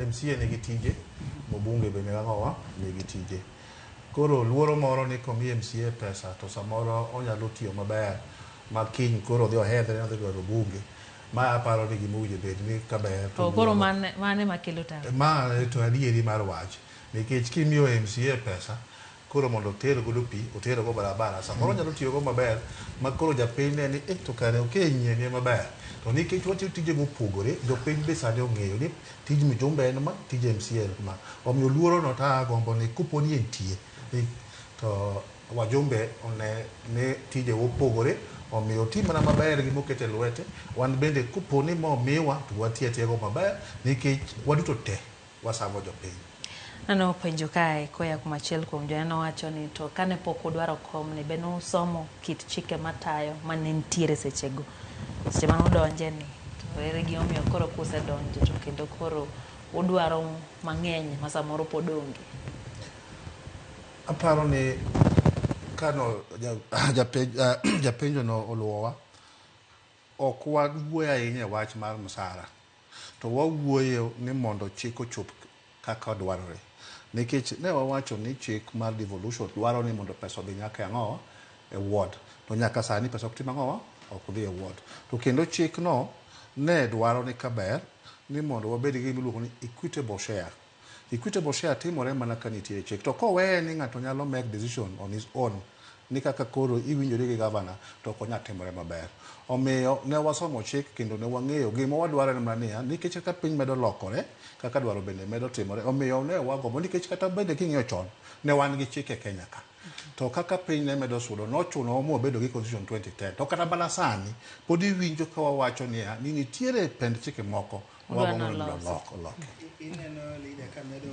MCA nigi tije, mbunge be nigi nigi tije. Koro luoro moro ni komi MCA pesa to samoro onyalo tiyo maber ma kiny koro odhi ohedhre odhi dwaro bunge. Ma aparo ni gima owinjo bed ni kaber to koro mane mane makelo tabu. Ma to adieri mar wach. Nikech kimiyo MCA pesa koro mondo oter godo pi, oter go barabara, samoro onyalo tiyo go maber ma koro japiny ne ni eh to kare okeny ni maber. To nikech watiyo tije mopogore, jopiny be sani ong'eyo ni tij mjumbe en ma, tij MCA en ma. Omiyo luoro no ta agombo ni kopo ni entie, to wajumbe one ni tije opogore, omiyo oti mana maber gi mokete lwete. Wan bende kopo ni momiwa to watiyo atiya go maber nikech waduto te wasamo jopiny. Nano penjo kae koya kuom achiel kuom joneno wacho ni to kane pok udwaro komni be nusomo kit chike matayo mane nitiere sechego seche mane udonje ni to ere gimomiyo koro kusedonjo to kendo koro udwaro mang'eny ma samoro pod onge. Aparo ni kano japenjo no oluwowa, ok wawuoyo ahinya e wach mar msara, to wawuoyo ni mondo chik ochop kaka dwarore. Nikech ne wawacho ni chik mar devolution dwaro ni mondo pesa odhi nyaka e ang'owa e ward. To nyaka sani pesa ok tim ang'owa ok dhi e ward. To kendo chik no ne dwaro ni kaber ni mondo wabed gi gima iluongo ni equitable share. Equitable share timore mana ka nitie chik. To koweye ni ng'ato nyalo make decision on his own ni kaka koro iwinjori gi gavana to ok onyal timore maber. Omiyo ne wasomo chik kendo ne wang'eyo gima wadwaro en mana niya, nikech kaka piny medo lokore, kaka dwaro bende medo timore, omiyo ne wagombo nikech kata bende king'iyo chon, ne wan gi chik e Kenya ka. To kaka piny ne medo sudo, nochunowa mwabedo gi Constitution 2010. To kata mana sani, pod iwinjo ka wawacho niya, ni nitiere pend chike moko Udwa wagombo ni mondo nolosi. oloki. Ineno leader ka medo